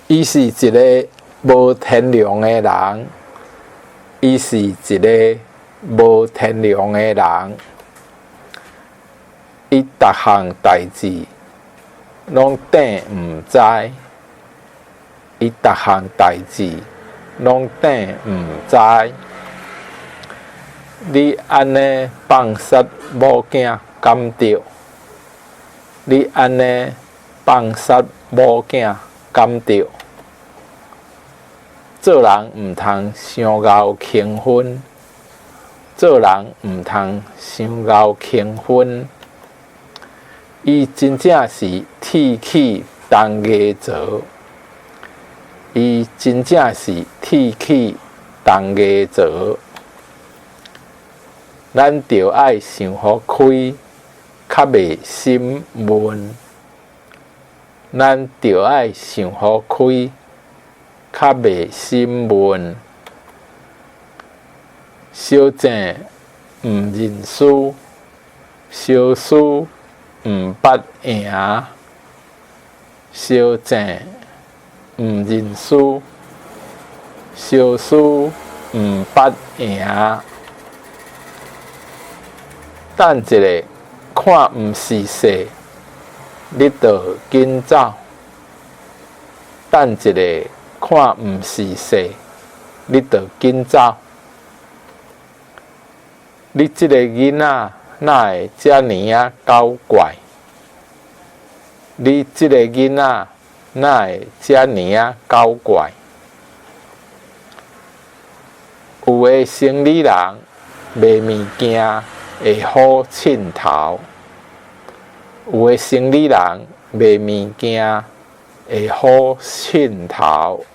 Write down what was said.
伊是一个無天良的人，伊是一个無天良的人。伊逐項代誌攏硩毋知，伊逐項代誌攏硩毋知。你按呢放殺某囝敢著？你按呢放殺某囝敢著？做人毋通傷𠢕輕分，做人毋通傷𠢕輕分。伊真正是鐵齒銅牙槽，伊真正是鐵齒銅牙槽。咱著愛想予開，較袂心悶。咱著愛想予開，較袂心悶。相爭毋認輸，相輸毋捌贏。相爭毋認輸，相輸毋捌贏。等一下，看毋是勢，你就緊走。等一下，看毋是勢，你就緊走。你這个囡仔哪會遮爾仔狡怪？你這个囡仔哪會遮爾仔狡怪？有的生理人賣物件會好凊頭，有的生理人賣物件會好凊頭。